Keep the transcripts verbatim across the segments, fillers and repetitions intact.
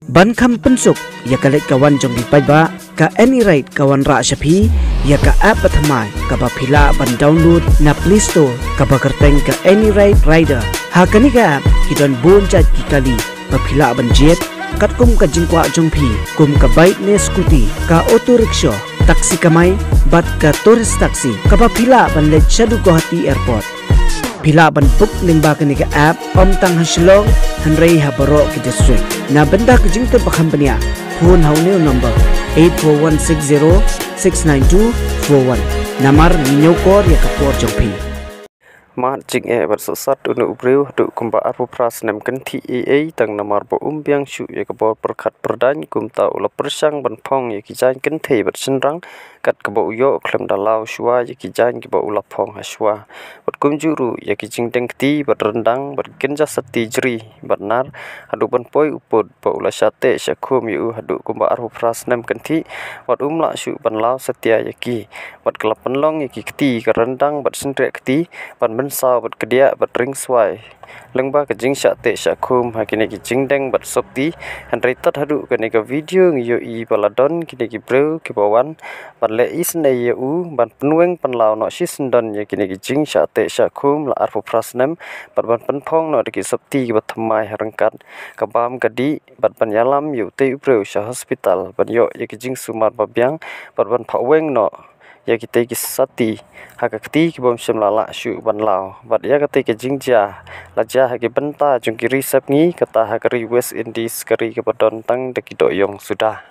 Ban kham pynsuk ïa ka leit ka wan jong phi paidbah, ka AnyRide ka wanrah sha phi ïa ka app bathymmai kaba phi lah ban download na Play Store, kaba kyrteng ka AnyRide Rider. Ha kane ka app ki don bun jait ki kali ba phi lah ban jied, katkum ka jingkwah jong phi, kum ka bike ne scooty, ka auto rickshaw, taxi kamai, bad ka tourist taxi, kaba phi lah ban leit shaduh Guwahati Airport. Phi lah ban book lyngba kane ka app, ym tang ha Shillong, hynrei ha baroh ki district. Na bynta ka jingtip ba kham bniah, phone ha une u number eight four one six zero six nine two four one. Namar ngi ñiewkor ïa ka por jong phi. Mad jingeh bad sosat une u briew haduh kumba arphew phra snem kynthih ei ei, tang namar ba um biang shuh ïa ka bor pyrkhat pyrdaiñ, kumta u la pyrshang ban phong ïa ki jaiñ kynthei bad shynrang, kat kaba u ïoh khlem da law shuwa ïa ki jaiñ kiba u la phong ha shuwa. Bad kumjuh ruh ïa ki jingdeng kti bad ryndang bad kynja sati jri bad nar, haduh ban poi u pud ba u la shah teh shah khum ïa u haduh kumba arphew phra snem kynthih, bad um lah shuh ban law satia ïa ki. Bad ka la pynlong ïa ki kti ka ryndang bad shynriah kti, ban mynsaw bad kdiah bad ringswai lyngba ka jingshah teh shah khum ha kine ki jingdeng bad sopti. Hynrei tad haduh kane ka video ngi ïohi ba la don kine ki briew kiba wan ban leh isynei ïa u ban pynweng pynlaw noh shisyndon ïa kine ki jingshah teh shah khum la arphew phra snem, bad ban pynphong noh da ki sopti kiba thymmai ha ryngkat ka bam ka dih, bad ban ïalam ïa utei u briew sha hospital ban ïoh ïa ki jingsumar ba biang, bad ban phah weng noh ïa kitei ki sati ha ka kti ki bym shym la lah shuh ban law. Bad ïa katei ka jingjia la jia ha ki bynta jong ki ri sepngi, kata ha ka ri West Indies, ka ri kaba don tang da ki dohïong suda.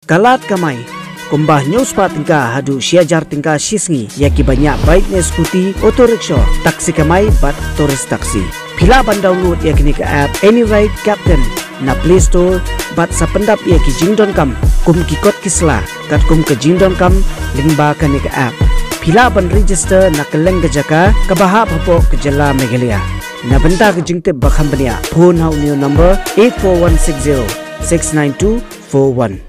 Ka lad kamai kumba hynñiew spah tyngka haduh shi hajar tyngka shi sngi ïa kiba ñiah bike ne scooty, auto rickshaw, taxi kamai bad tourist taxi. Phi lah ban download ïa kane ka app Any Ride Captain na Play Store bad sa pyndap ïa ki jingdonkam kum ki kot ki sla katkum ka jingdonkam lyngba kane ka app. Phi lah ban register na kylleng ka jaka kaba hap hapoh ka jylla Meghalaya. Na bynta ka jingtip ba kham bniah, phone ha une u number eight four one six zero six nine two four one.